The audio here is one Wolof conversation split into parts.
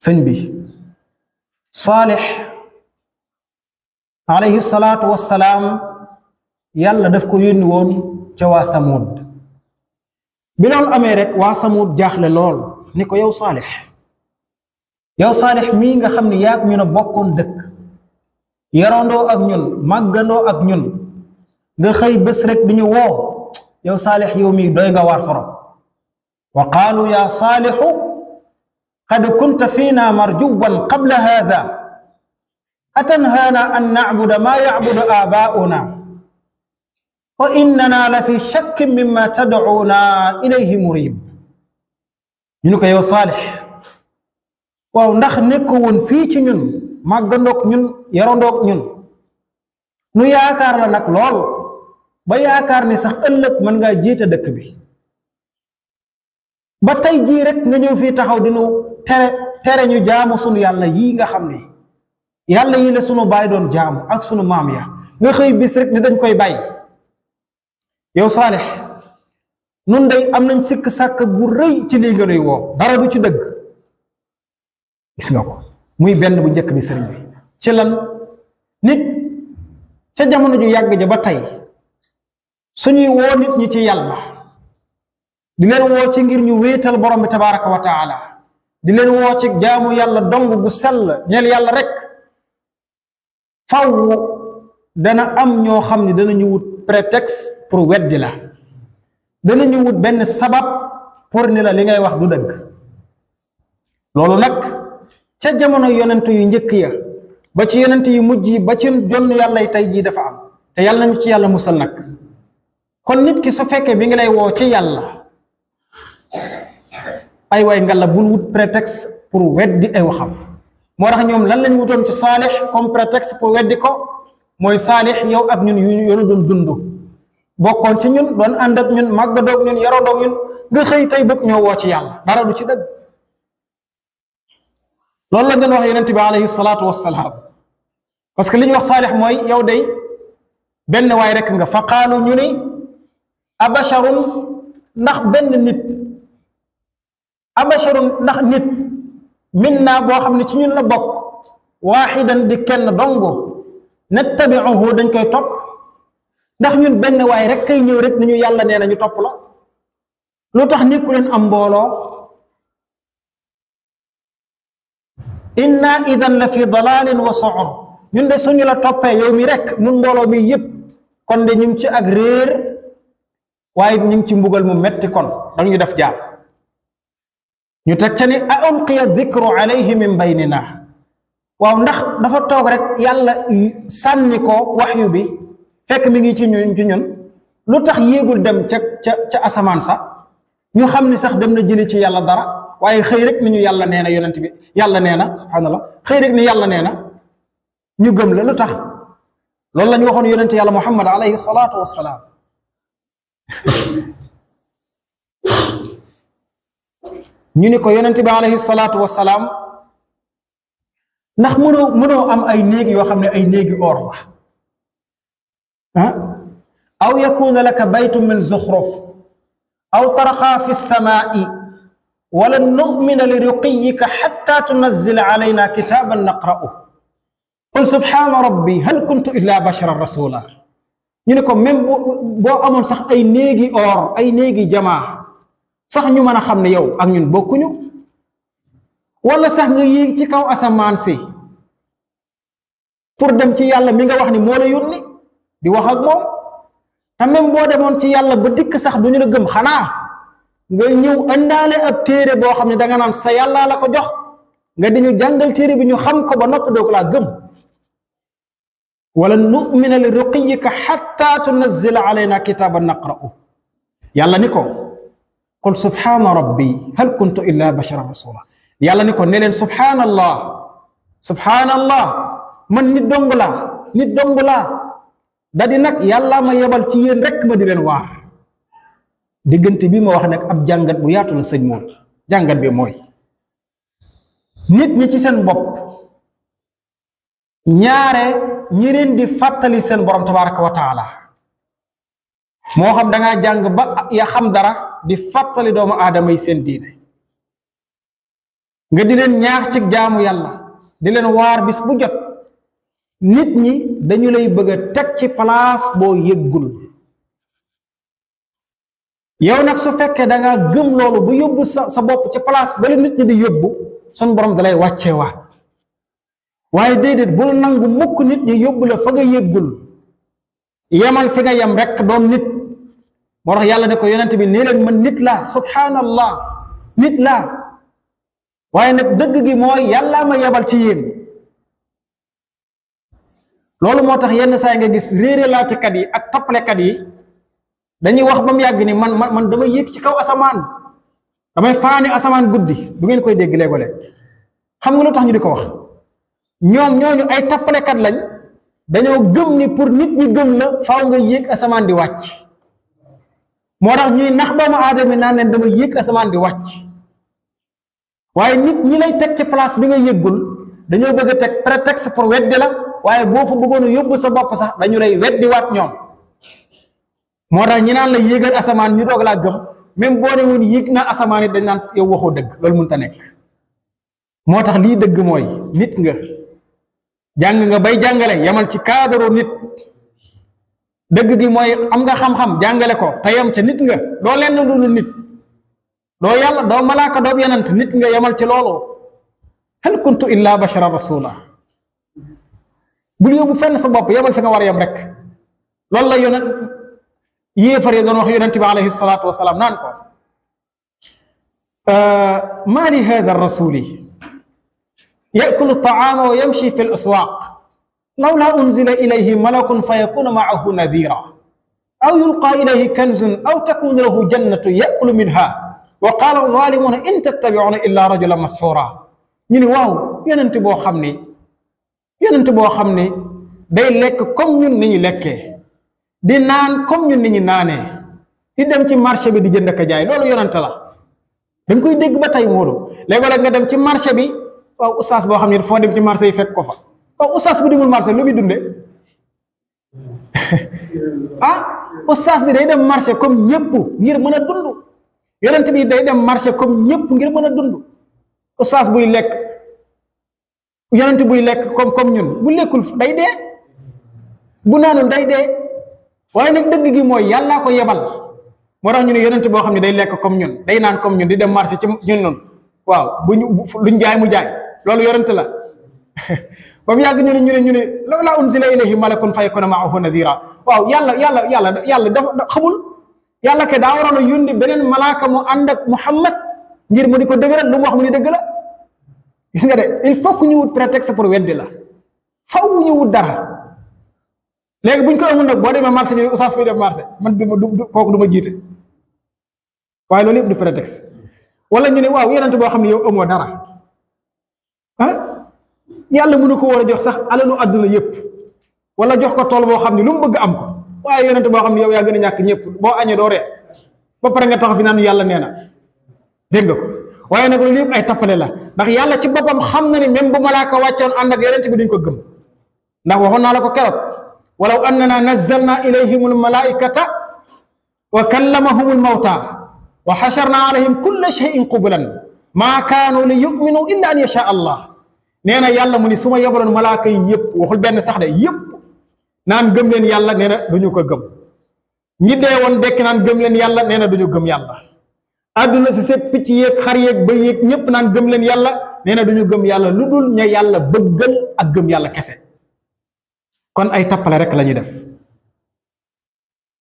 sëñ bi Saalix alayhi salaatu wassalaam yàlla daf ko yónni woon ca waa Samud bi loolu amee rek waa Samud jaaxle lool ni ko yow Saalix mii nga xam ne yaag ñu ne bokkoon dëkk yarandoo ak ñun màggandoo ak ñun nga xëy bés rek du ñu woo yow Saalix yow mii doy nga waar torop wa qaalu ya Saalixu qad kunta fiina marjuwan qabla haada atanhaana an nacbuda maa yacbudu aabaa'una wa innana la fi shakkin mimma tadcuuna ilayhi murib ñu ne ko yow Saalix waaw ndax nekko woon fii ci ñun màggandoog ñun yarandoog ñun nu yaakaar la nag lool ba yaakaar ni sax ëllëg mën ngaa jiite dëkk bi ba tey jii rek nga ñëw fii taxaw dinu tere ñu jaamu sunu yàlla yii nga xam ne yàlla yi la sunu baay doon jaamu ak sunu maam ya nga xëy bis rek ni dañ koy bàyyi yow Saalix nun day am nañ sikk sàkk bu rëy ci lii nga nuy woo dara du ci dëgg gis nga ko muy benn bu njëkk bi sëriñ bi ci lan nit ca jamono ju yàgg ja ba tey suñuy woo nit ñi ci yàlla di leen woo ci ngir ñu wéetal borom bi tabaraka wa taala di leen woo ci jaamu yàlla dong gu sell ñeel yàlla rek faw dana am ñoo xam ne danañu wut prétexte pour weddi la danañu wut benn sabab pour ni la li ngay wax du dëgg loolu nag ca jamono yonent yu njëkk ya ba ci yonent yu mujj yi ba ci jonn yàlla yi tey jii dafa am te yàlla nañu ci yàlla musal nag kon nit ki su fekkee bi ngi lay woo ci yàlla ay waay nga la bul wut prétexte pour weddi ay waxam moo tax ñoom lan lañ wutoon ci Saalix comme prétexte pour weddi ko mooy Saalix yow ak ñun yoonu doon dund bokkoon ci ñun doon ànd ak ñun màggadoog ñun yarodoog ñun nga xëy tey bëgg ñoo woo ci yàlla dara du ci dëgg loolu la ngeen wax yonent bi alayhi salaatu wassalaam parce que li ñu wax Saalix mooy yow day benn waay rek nga fa qaalu ñu ni abasharun ndax benn nit abasharun ndax nit min naa boo xam ne ci ñun la bokk waaxidan di kenn dongo nattabiuhu dañ koy topp ndax ñun benn waay rek kay ñëw rek ni ñu yàlla nee na ñu topp la lu tax nekku leen am mbooloo inna idan la fi dalalin wa su'ur ñun de suñu la toppee yow mi rek ñun mbooloo mi yëpp kon de ñu ngi ci ak réer waaye ñu ngi ci mbugal mu metti kon dang ñu def jaar ñu teg ca ni a ulqiya dikru alayhi min baynina waaw ndax dafa toog rek yàlla sànni ko waxyu bi fekk mi ngi ci ñun lu tax yéegul dem ca asamaan sax ñu xam ni sax dem na jëli ci yàlla dara waaye xëy rek ni ñu yàlla nee na yonent bi yàlla nee na subhanallah xëy rek ni yàlla nee na ñu gëm la lu tax loolu la ñu waxoon yonent yàlla muhammad alayhi salaatu wassalaam ñu ni ko yonent bi alayhi salaatu wassalaam ndax mënoo am ay néeg yoo xam ne ay néegi or la aw yakuna laka baytu min zuxruf aw tarqa fi samaai wala numina li ruqiyika xatta tunazila alayna kitaban naqra'u qul subhana rabbi hal kuntu illa basharan rasula ñu ne ko même boo amoon sax ay néegi or ay néegi jamaa sax ñu mën a xam ne yow ak ñun bokkuñu wala sax nga yéeg ci kaw asamaan si pour dem ci yàlla mi nga wax ni moo la yónni di wax ak moom te même boo demoon ci yàlla ba dikk sax duñu la gëm xanaa nga ñëw àndaale ab téere boo xam ne danga naan sa yàlla la ko jox nga di ñu jàngal téere bi ñu xam ko ba noppi doo ko laa gëm wala numina li ruqiyika xatta tunazila alayna kitaban naqra'u yàlla ni ko qul subhana rabbi hal kuntu illa basharan rasula yàlla ni ko ne leen subhanallah man nit dong laa da di nag yàlla ma yebal ci yéen rek ma di leen waar diggante bi ma wax nag ab jàngat bu yaatu la sëñ moom jàngat bi mooy nit ñi ci seen bopp ñaare ñi leen di fàttali seen borom tabaraka wa taala moo xam dangaa jàng ba ya xam dara di fàttali doomu aadama yi seen diine nga di leen ñaax ci jaamu yàlla di leen waar bis bu jot nit ñi dañu lay bëgg a teg ci place boo yëggul yow nag su fekkee da nga gëm loolu bu yóbbu sa bopp ci place ba la nit ñi di yóbbu sun borom dalay wàccee waat waaye déedéet bul nangu mukk nit ñi yóbbu la fa nga yëggul yemal fi nga yem rek doon nit moo tax yàlla ne ko yonent bi nee leen man nit laa subhanallah nit laa waaye nag dëgg gi mooy yàllaa ma yebal ci yéen loolu moo tax yenn saa nga gis réere laatikat yi ak toppalekat yi dañuy wax ba mu yàgg ni man damay yéeg ci kaw asamaan damay faani asamaan guddi du ngeen koy dégg léegole xam nga lu tax ñu di ko wax ñoom ñooñu ay toppalekat lañ dañoo gëm ni pour nit ñi gëm la faaw nga yéeg asamaan di wàcc moo tax ñuy nax doomu aadama naan leen dama yéeg asamaan di wàcc waaye nit ñi lay teg ci place bi nga yëggul dañoo bëgg a teg prétexte pour weddi la waaye boo fa bëggoon a yóbbu sa bopp sax dañu lay weddi waat ñoom moo tax ñi naan la yéegal asamaan ñu doog laa gëm même boo ne woon yéeg na asamaan it dañ naan yow waxoo dëgg loolu mënta nekk moo tax lii dëgg mooy nit nga jàng nga bay jàngale yamal ci cadre nit dëgg gi mooy am nga xam-xam jàngale ko te yam ca nit nga doo lenn lu nit doo yàlla doo malaaka doo yenant nit nga yamal ci loolu hal kuntu illa bashara rasula bul yóbbu fenn sa bopp yamal fi nga war a yem rek loolu la yonent yéefar yi doon wax yonent bi alayhi salaatu wasalaam naan ko maa li hada rasuli yakulu taama wa yamshi fi l aswaq lawla unzila ilayhi malakun fa yakuna maahu nadira aw yulqa ilayhi kanzun aw takunu lahu jannatu yakulu minha wa qaala zalimuna in tattabiuna illa rajulan masxura ñu ni waaw yonent boo xam ne day lekk comme ñun ni ñu lekkee di naan comme ñun ni ñu naanee di dem ci marché bi di jënd ak jaay loolu yonent la dañ koy dégg ba tey Moodu léeg-léeg nga dem ci marché bi waaw ustaas boo xam ne foo dem ci marché yi fekk ko fa waaw ustaas bu demul marché lu muy dunde ah ustaas bi day dem marché comme ñëpp ngir mën a dund yonent bi day dem marché comme ñëpp ngir mën a dund ustaas buy lekk yonent buy lekk comme ñun bu lekkul day dee bu naanul day dee waaye nag dëgg gi mooy yàllaa ko yebal moo tax ñu ne yonent boo xam ne day lekk comme ñun day naan comme ñun di dem marché ci ñun noonu waaw luñ jaay mu jaay loolu yonent la ba mu yàgg ñu ne lawla unzila ilayhi malakun fa yakuna ma'ahu nadira waaw yàlla dafa xamul yàlla ke daa waroon a yónni beneen malaaka mu ànd ak Muhammad ngir mu di ko dëgëral lu mu wax mu ni dëgg la gis nga de il faut que ñu wut prétexte pour weddi la faw ñu wut dara léegi buñ ko amul nag boo demee marché ñu oustaz fi def marché man kooku du ma jiite waaye loolu yëpp du prétexte wala ñu ne waaw yonent boo xam ne yow amoo dara ah yàlla mënu ko war a jox sax alalu àdduna yëpp wala jox ko tool boo xam ne lu mu bëgg am ko waaye yonent boo xam ne yow yaa gën a ñàkk ñëpp boo añee doo ree ba pare nga taxaw fi naan yàlla nee na dégg nga ko waaye nag loolu yëpp ay tappale la ndax yàlla ci boppam xam na ni même bu malaaka wàccoon ànd ak yonent bi duñ ko gëm ndax waxoon naa la ko keroog walaw annana nazzalna ilayhim almalaikata wa kallamahum almawta wa xasharna alayhim kulla shay'in qublan maa kaanu li yuminu illa an yasha allah nee na yàlla mu ni su ma yebaloon malaaka yi yëpp waxul benn sax de yëpp naan gëm leen yàlla nee na duñu ko gëm ñi dee woon dekk naan gëm leen yàlla nee na duñu gëm yàlla àdduna si seet picc yeeg xar yeeg ba yeeg ñëpp naan gëm leen yàlla nee na duñu gëm yàlla lu dul ña yàlla bëggal ak gëm yàlla kese kon ay tappale rek la ñuy def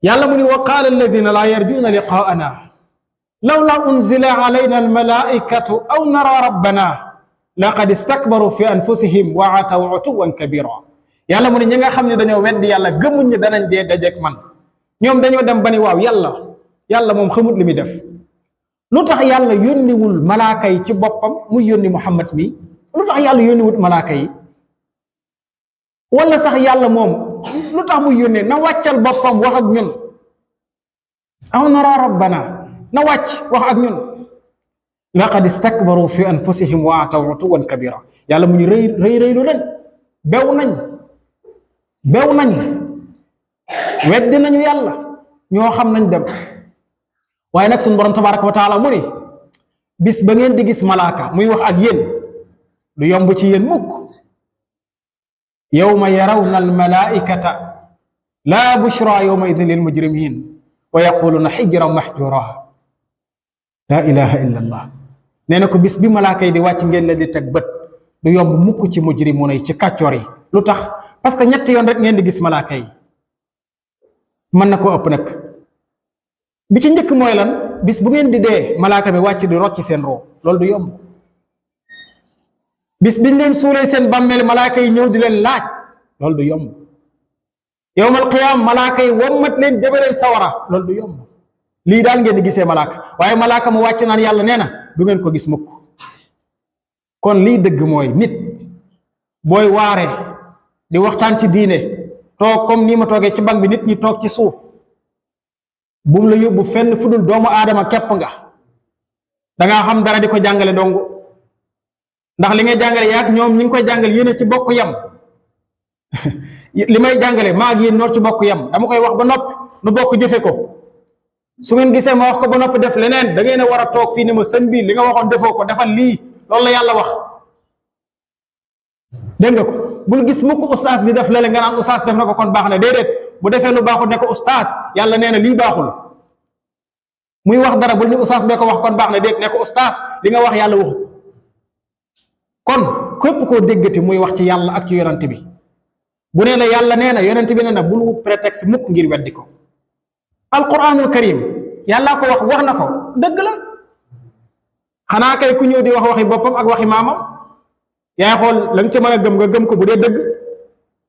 yàlla mu ni wa qaala alladina laa yarjuuna liqaana lawla unzila alayna almalaikatu aw nara rabbana laqad istakbaru fi anfusihim wa ataw utuwan kabira yàlla mu ni ñi nga xam ne dañoo weddi yàlla gëmuñ ñi danañ dee dajeek man ñoom dañoo dem ba ni waaw yàlla moom xamut li muy def lu tax yàlla yónniwul malaaka yi ci boppam muy yónni Muhammad mi lu tax yàlla yónniwul malaaka yi wala sax yàlla moom lu tax muy yónnee na wàccal boppam wax ak ñun aw nara rabbana na wàcc wax ak ñun laqad istakbaru fi anfusihim wa ataw utuwan kabira yàlla mu ñu rëy lu leen bew nañ weddi nañu yàlla ñoo xam nañ dem waaye nag suñu borom tabaraka wa taala mu ni bis ba ngeen di gis malaaka muy wax ak yéen du yomb ci yéen mukk yawma yarawna almalaikata laa bushra yawma idin lil mujrimin wa yaquluna xijran mahjura laa ilaha illa allah nee na ko bis bi malaaka yi di wàcc ngeen leen di teg bët du yomb mukk ci mujrimuna yi ci kàccoor yi lu tax parce que ñetti yoon rek ngeen di gis malaaka yi mën na koo ëpp nag bi ci njëkk mooy lan bis bu ngeen di dee malaaka bi wàcc di rocc seen roo loolu du yomb bis biñ leen suulee seen bàmmeel malaaka yi ñëw di leen laaj loolu du yomb yowmal qiyaam malaaka yi wommat leen jëbaleen sawara loolu du yomb lii daal ngeen di gisee malaaka waaye malaaka mu wàcc naan yàlla nee na du ngeen ko gis mukk kon lii dëgg mooy nit booy waare di waxtaan ci diine toog comme nii ma toogee ci banc bi nit ñi toog ci suuf bum la yóbbu fenn fu dul doomu aadama képp nga dangaa xam dara di ko jàngale dong ndax li ngay jàngale yaag ñoom ñi ngi koy jàngale yéen ci bokk yam li may jàngale maa ngi yéen noor ci bokk yam dama koy wax ba noppi nu bokk jëfe ko su ngeen gisee ma wax ko ba noppi def leneen da ngeen a war a toog fii ne ma sën bi li nga waxoon defoo ko defal lii loolu la yàlla wax dégg nga ko bul gis mukk ustaas di def lale nga naan ustaas def na ko kon baax na déedéet bu defee lu baaxul ne ko ustaas yàlla nee na lii baaxul muy wax dara bul ni ustaas bee ko wax kon baax na déet ne ko ustaas li nga wax yàlla waxu kon képp koo déggati muy wax ci yàlla ak ci yonent bi bu nee la yàlla nee na yonent bi nee na bul wut prétexte mukk ngir weddi ko alquranul karim yàllaa ko wax na ko dëgg la xanaa kay ku ñëw di wax waxi boppam ak waxi maamam yaay xool la nga ca mën a gëm nga gëm ko bu dee dëgg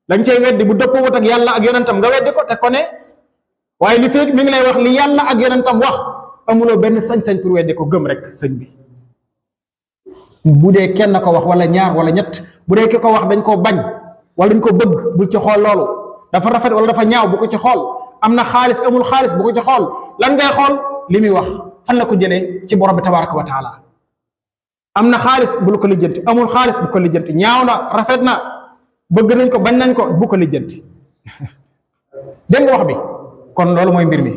la nga cay weddi bu dëppoo wut ak yàlla ak yonentam nga weddi ko te ko ne waaye li fekk mi ngi lay wax li yàlla ak yonentam wax amuloo benn sañ-sañ pour weddi ko gëm rek sëñ bi bu dee kenn ko wax wala ñaar wala ñett bu dee ki ko wax dañ koo bañ wala dañ ko bëgg bul ci xool loolu dafa rafet wala dafa ñaaw bu ko ci xool am na xaalis amul xaalis bu ko ci xool lan ngay xool li muy wax fan la ko jëlee ci borom bi tabaraka wa taala am na xaalis bul ko lijjanti amul xaalis bu ko lijjanti ñaaw na rafet na bëgg nañ ko bañ nañ ko bu ko lijjanti dégg nga wax bi kon loolu mooy mbir mi